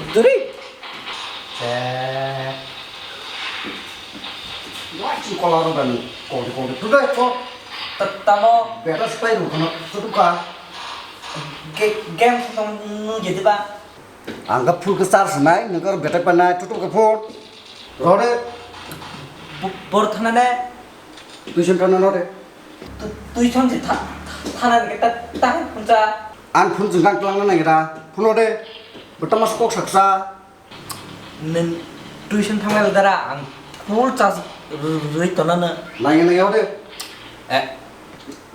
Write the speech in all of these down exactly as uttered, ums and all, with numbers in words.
Duri. Eh. Wah, si kola ro dan kol kol tu dai ko. Tamo. Beta sepai ru kono tutup ka. Game song nung jadi ba. Ang ka full ka charge nai, nung ka beta pa nai, tutup ka phone. Rode. Bor thana ne. Tuition thana no de. Tuition si thana ne ta ta puncha. Ang phone jengkang tlang na nai da. Phone de. Beta mas kok saksa. Nini tuition thangnai ladara ang full charge rwi tonana. Nai nai ode. Eh.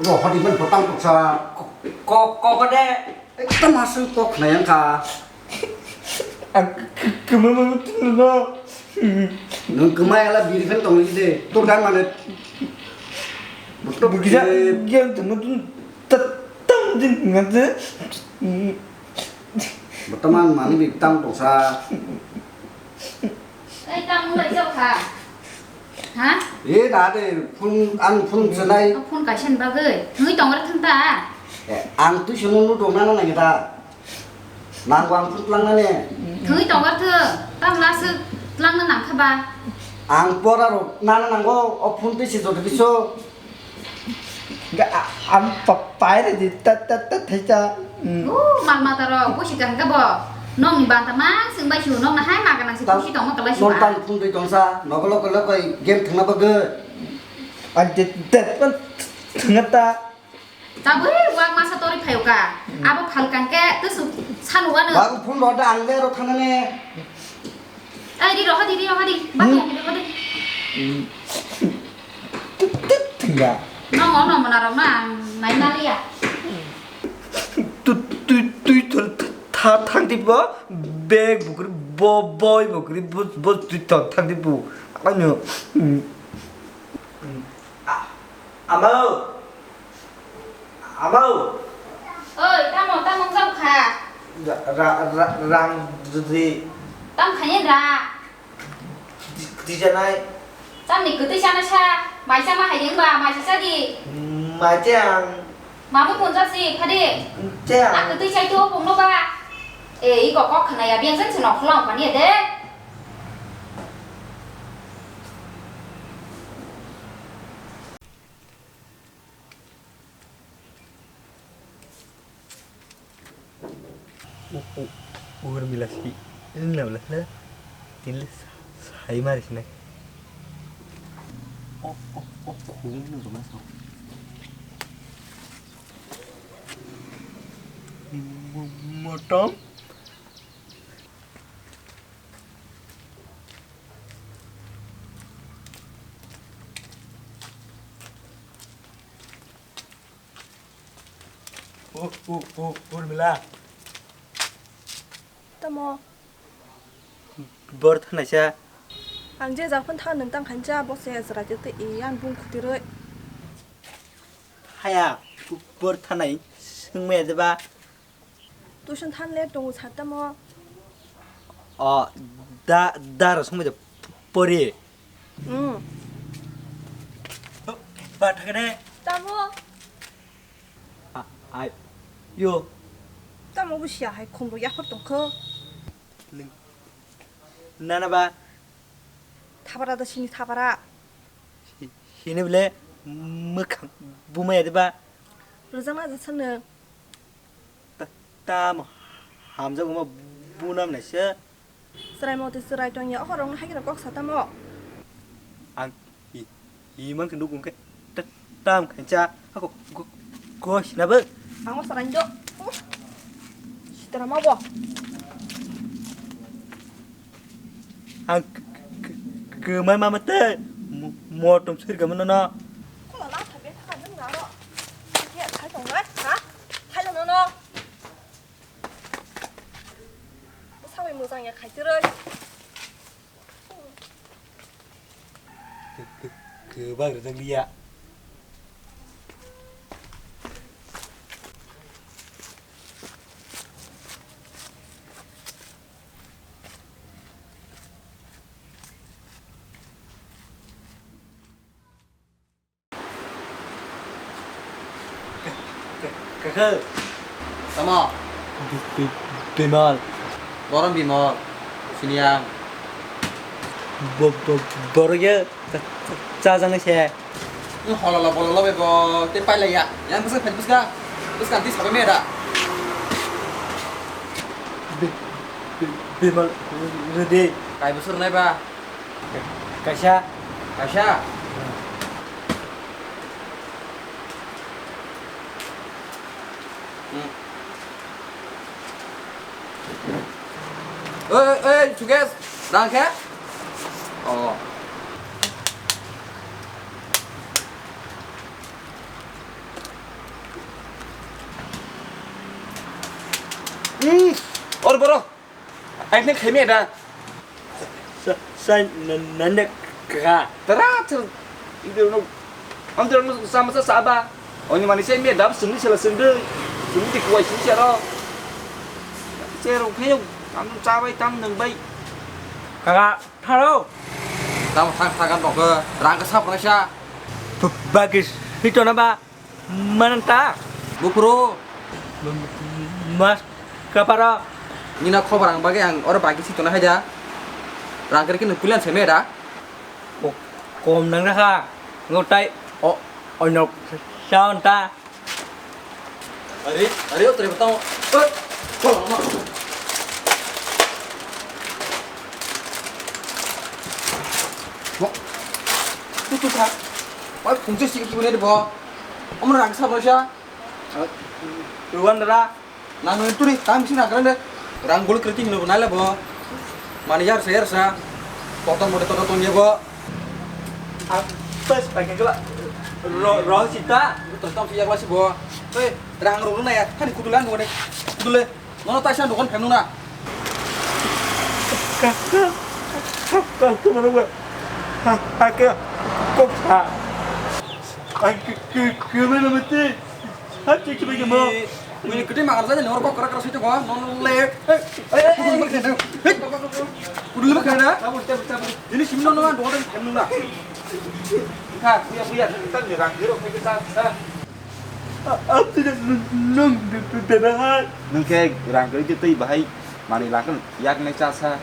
Ro hadi men botang tuksa. Ko ko ko de. Ekta masuk kok nai angka. Ang kemama tuno. Nung kemai ala biri kan tong lagi de. Tur kan mana. Betul. Bisa game tuno tun tetang din ngate. Botoman manwi bai tang tongsa. Ei, tamo lai jao kha? Ha? E, da de, phone, ang phone chenai. Ang phone kaisa ni bagwi. Thangwi tong ore thang ta? E, ang twi sono nu dong nana nang ta. Nang ang phone tlang nane. Thangwi tong ore thang. Tam la se tlang na nang kha ba? Ang pora ro nana nango, o phone twi se joto biso. Ga, a-, am pa-, paire di ta, ta, ta, thai cha. Mm. Uh, mal mata ro, busi kaham ka bo. Nong ni banta mang sing bai su, nong na hai ma ganang si. Tam, busi tong ma kalai si nong ba. Tam phung dui tong sa, nogo loko loko game thangna bagwi. An de, de, pan thangna ta. Ta bui wak masa tori phayo ka. Mm. Abo phal kang ke, tu su, sanu wano. Bago phung ro da ang le ro thangna ne. Ai, ri rohadi, ri rohadi. Bati, hmm, ri rohadi. Tut, tut, tengga. Nongo, nongo, narok na, ang nai na liya. Tui, tui, tui, tha, tha, thang di bo, bag bukri, bo, boy bukri, bo, bo, tui, tha, thang di bo. Ano, hmm. Hmm. A-, amo. Amo. Oi, tamo, tamo wng jao kha? Ra-, ra-, ra-, rang rwdi. Tam khaini ra? Di-, dijanai. Tamni kwtwi chana sa, mai chama hai wngba, mai sa chadi. Mai chang. Mamui punjak si, phadi. Chang. A kwtwi chai tu pungno ba. E, iko kok khna ya, biang jan se nok khulong pani de. O, o, o, Urmila si, wngna bwla khe, tini le sa-, sai mari sinai. O, o, o, khum no rwma sa. Mo-, motom. O, o, o, Urmila. Tamo? Bor thanaisa. Ang je japhon tha nung tang khancha, bo se jra te te e, ang bung khutiroi. Haya, bor thanai, sungmaya jeba. Tuition than le tongo sa tamo? O, da, da ro sungmaya pori. Hmm. Ba thakne. Tamo? A-, ai. Yo. Tamo busia hai khumbo yaphar tongkho. Nana ba. Thabara da sini thabara. Hi-, hini bile mwkhang bumaya de ba. Rwjakna jasano. Ta-, tamo hamjakma bunam naisa. Chwrai motwi chwrai tongya, okhorokno hai kheno kok sa tamo? Ang i, i mankhe nuk wngkhe ta-, tam khaincha, hako go, go sinabo. Ang o chwrai do. Sitara ma bo. Ang k-, k-, k-, kwmai mama tei mo-, motom sirgamo nono. Kola la thabe thang nang naro. Ye khai tong nai, ha? Khai lo nono. Sawi mojang ya khaitwrwi. Kwbang rwjak liya. Kakak. Tamo? Bi-, bi-, bimal. Borom bimol, sini ang. Bo-, bo-, borok ya cha-, cha-, chajaknai se. Hololo bololo bai bo tei pailaiya. Yang bwswk phan bwskang. Bwskang twi sabai meda. Bi-, bi-, bimol rwdi. Kai bwswk rwnai ba? Kaisa. Kaisa? Hmm. Oi, oi, oi, Sukesh, rang khe? Oh. Hmm, or boro. Aini khaimya da. Sa, sa, na, na, na, kha. Tara, tara. Ido no. Am tara no sama sa saba. Oni mani sai me dab sungni sala sungde. Sungni di kuai sungni saro. Sero khayo. Am chabai tam nang bai. Kaka, tharo. Tam thang thagan bok. Rang ka sap rasa. Bagis hito na ba. Manang ta? Buphuru. Mas kapara. Nina khobar ang bagwi ang oro bagwi si tona haida. Rang kiri kini pulan seme da. Ko-, kom nang ha. Ngotai. O, onok. Saon ta. Are, are, o tere batao. Hoi. Cholo ma. Bo. Tu tu kha. Oi, phungse sigi kibune de bo. Omo rang sa boisa. Ruwan dara. Nang nang turi, tam sini nang kerende. Rang gol keriting lo nai le bo. Mani yar sa yar sa. Potong mode toto tong ye bo. Ah, pas pakai gula. Ro, ro sita. Toto tong si yar lasi bo. Hei, rang ro na ya. Kan kutulan bo ne. Kutule. Nono taisa dokan phem nuna. Ka, ka, ka, ka, ka, mana gua? Ha, ha, ka, kok ha. Ai, ke, ke, ke mana mati? Ha, cek, cek, cek, mo. Ini gede makan saja, nor kok kerak kerak situ gua, non lek. Eh, eh, eh, eh, eh. Kudu lima kena. Ini sini nono dokan phem nuna. Ha, buya, buya, kita nyerang, nyerang, kita, ha. Abtida nwng bebak hai. Nwng khe rang kwrwi khe twi bahai manwi lakhan yaknai cha sa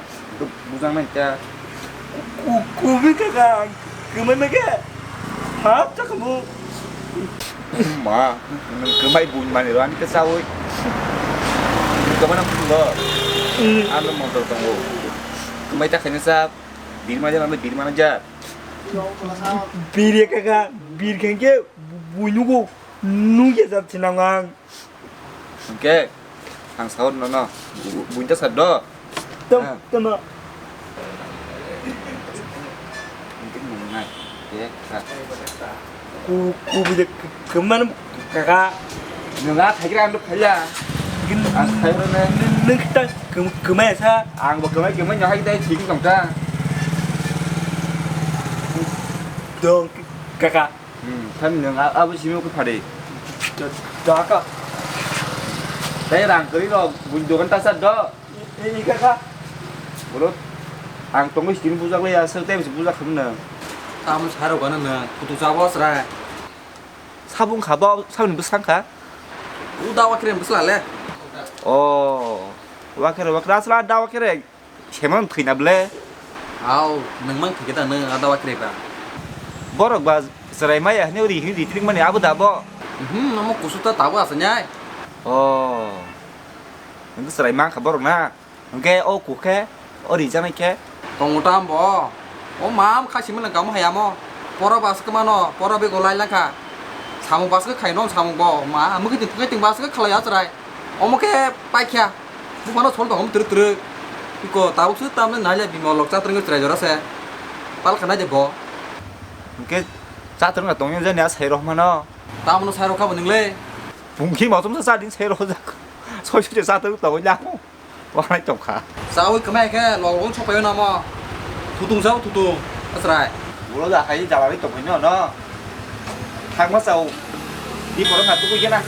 bujaknai ta. Ku-, kubui kaka ang kwmai ma khe. Hap ta khamu. Ma, nwng kwmai buini manwi rani khe chawi. Kwmana phungo. Hmm. Ano motor tongo. Kwmai ta khaina cha. Birma jana birma na ja. Birya kaka, bir khe buinugo. Nung ya jat sinang ang. Hingke, ang sahur nono, bu-, buinta sar do. Tam, ah. Tama. Hingke nung nai, ye, ka. Ku, ku bude k-, keman kaka. Nung a thai kira ando khaya. Gin-, ang thai rone. Nung, nung kita kem-, kemai sa. Ang bo kemai, kemai nyohai kita sing tong ta. Dong, kaka. Hmm, than nwng a-, abo simi khe phari. Da-, daka. Tei rang kwrwi rok buini dogan ta cha do. I, i kaka. Boro ang tongwi sitini bujak le ya, sir tei bujak khum nwng. Tamo saro gana nwng, kutu chabo chwrai. Sabung kha bo, saboni bwsang kha. U da wakre bwsla le. Oh, wakre, wakre, asla da wakre. Semang thwina ble. Au, nwng mang thwikhe ta nwng ada wakre ba. Borok ba chwrai maya hwnwi ri hwnwi ri tring mani abo da bo. Mhm, omo kusu ta tabuk asanyai. Oh. Nwng chwrai mang kha borok na. Hwnkhe o kukhe, o rijaknai khe. Tongo ta bo. O mam kha simani kamo hai amo. Poro bas khe mano, poro bego lai langkha. Samung bas khe khaino samung bo. Ma, mukhe ting thwkhe ting bas khe khalai achrai. Omo khe paikha. Buphano sol tongo twrwk twrwk. Iko tabuk se tamni naile bimol rok chatrwngwi chwrai jora se. Pal khanai de bo. Hwnkhe chatrwng na tongya jani a sai rok mano. Tamono sai rok kha bo nwngle. Bungkhi motom sa chading sai rok jak. Soi soi chatrwng tongo ya. Wanai tong kha. Chawi kwmai khe log log sopai namo. Thutung sao thutung. Achrai. Ulo da khai jala ri tong phai no no. Thangma chao. Di poro kha tukui khe na.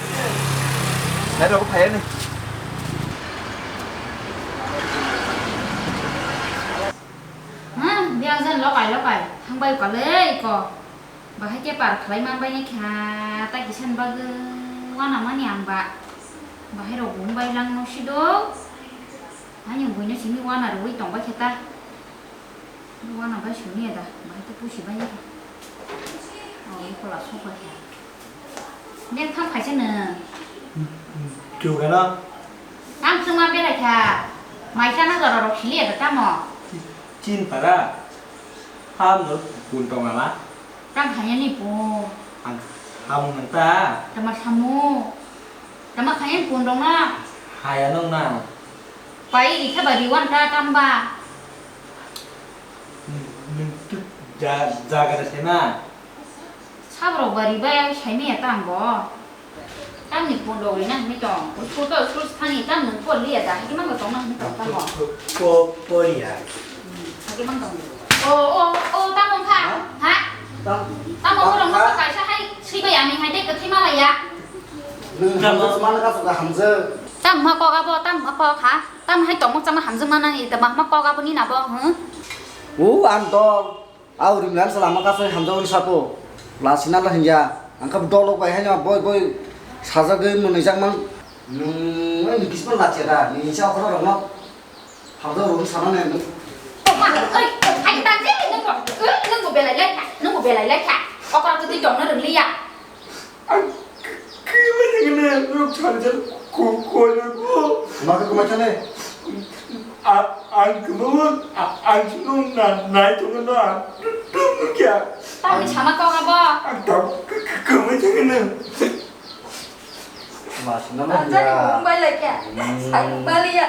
Nai rok phai ni. Hmm, biang jan lokai lokai. Thangbai kalei ko. Bahai khe par khlai man bai kha, ta kisan bagwi wana mani ang ba. Bahai rok wng bai lang no si do. Ani buino simi wana rwui tongbai khe ta. Wana bai simi ya da, bai to pusi bai ya. Oh, iko la sok bai kha. Beng tham khaisa nw. Chugano. Tam suma berai kha. Maisa na jora rok sili ya da tamo. Chin para. Ham no kun tong ala. Tang khanya ni po. Ang hamung nang ta. Tama samu. Tama khanya pun dong na. Haya nong na. Pai ri kha bari wan ta tamba. Nung tu ja jaga da sema. Sabrok bari bai sai me ya tang bo. Tamni phone rok rinani hinwi tong. School to school thani tam nwng por liya da, hake mangbo tongna hinwi tong tamo. Ko, ko, ko, ko liya. Hmm, hake mang tong. O, o, o, tamo kha? Ha? Ha? Tam, Tamo tam, borok no ha? Kaisa hai swibai ani hai tei kwthwi ma laiya. Nwng hamjak mana ka suka hamjak. Tam ma kok abo, tam ma kok ha? Tam hai tongmo chama hamjak manani, tamo ma kok abo ni nabo, hmm? O, ang dol. Au rimlan salama kasai hamjak uni sapo. Lasina la hingya. Angkha dolok bai haino boi boi sajagwi mwnwijak mang. Nwng oi ni bispang lachiya da. Ni sa khoro rokno. Hamjak rokno sana nai nwng. Tongma, oi, hai tang je, nwng bo, oi, nwng bo belai lai kha, nwng bo belai lai kha. Okra twi tongno rwngliya. Ang k-, kwmai thangna rok charger ko-, koilago. Ma khe kwmai thane? A-, ang kwmao, a-, ang chwngno na-, nai tongno ang tu-, tu nukya. Tamni sama kok abo? Ang tab k-, k-, kwmai thangna. Ma sina ma Ang jani ya. Mumbai lai kya? Hmm. Sai Mumbai ya.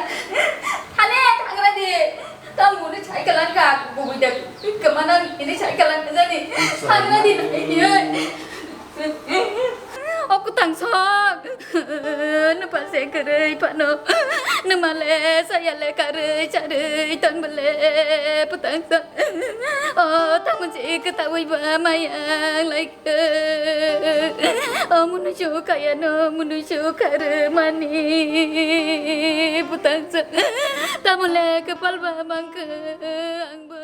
Thane thangra di. Tam muni sai kalan ka, bubui da. Kwmana ini sai kalan ka jani. Sorry. Thangra di. O kwtang sok, nwpha se kwrwi phano, nwma le saya le karwi charwi ton bole bwtang sok. O tamo je kwtawi ba maya lai khe. O munusu kaya no munusu karwi mani bwtang sok. Tamo le kwpal ba mang khe ang bo.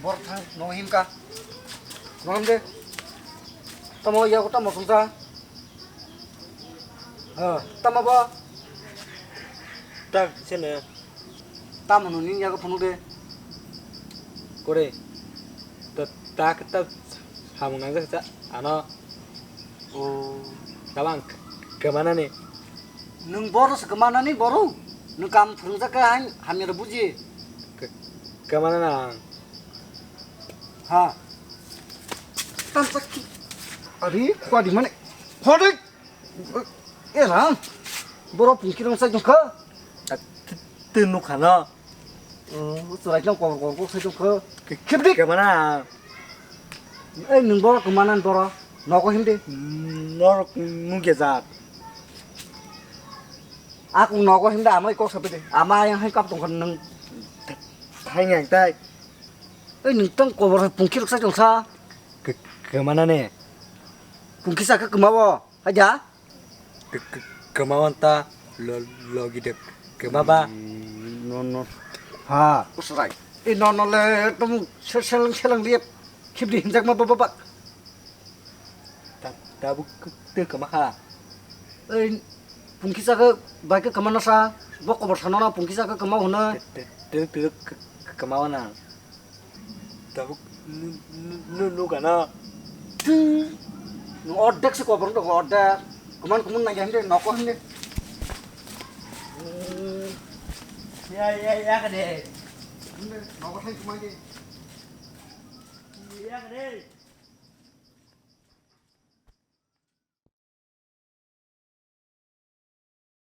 Bor thang, no him ka. No him de. Tamo ya ko tamo sungsa. Ha, tamo ba. Tak, sene. Tamo no ning ya ko phunu de. Kore. Ta, ta, ta, hamung nang sa, ano. O. Tabang, kwmanani. Nwng boro se kwmanani boro. Nwng kam phwrwngjak khe hai hamya rw buji. K-, kwmanani ang. Ha. Tamsakki. Ari, khwadi mane. Khwadi. E ram. Boro pungki rong sai dongkha. Twi nukha no. O, chwrai tong kor kor kor sai tong kho. Khibdi. Kwmana? Ei, nwng boro kwmana boro. Nogo himdi. Norok nugya jat. Ak nogo himdi amai kok sapi de. Ama yang hai kap tong kho nwng. Thai ngang tai. Ei, nwng tong kobor pungki rok sai tong sa. Kwmana ne? Pungki sa khe kwmawo. Haja? K-, k-, kwmawan ta lo-, logi de kwma ba? Mm, no, no. Ha, usrai. E no, no le tum se-, seleng, seleng liep. Khibdi hinjak ma ba, ba, ba. Ta-, tabuk k-, te kwma kha. Ei, pungki sa khe bai khe kwma na sa. Bo kobor sa no na pungki sa khe kwma hwno. Te, te, te, te k-, k-, kwmawan na. Tabuk nu-, nu-, nu-, nukha na. Twi. Nwng ordek se kobor wngtong kho, ordek. Kuman kumun nai himde, noko himde. Ya, ya, ya, kade. Himde, noko thai kumai de. Ya, kade.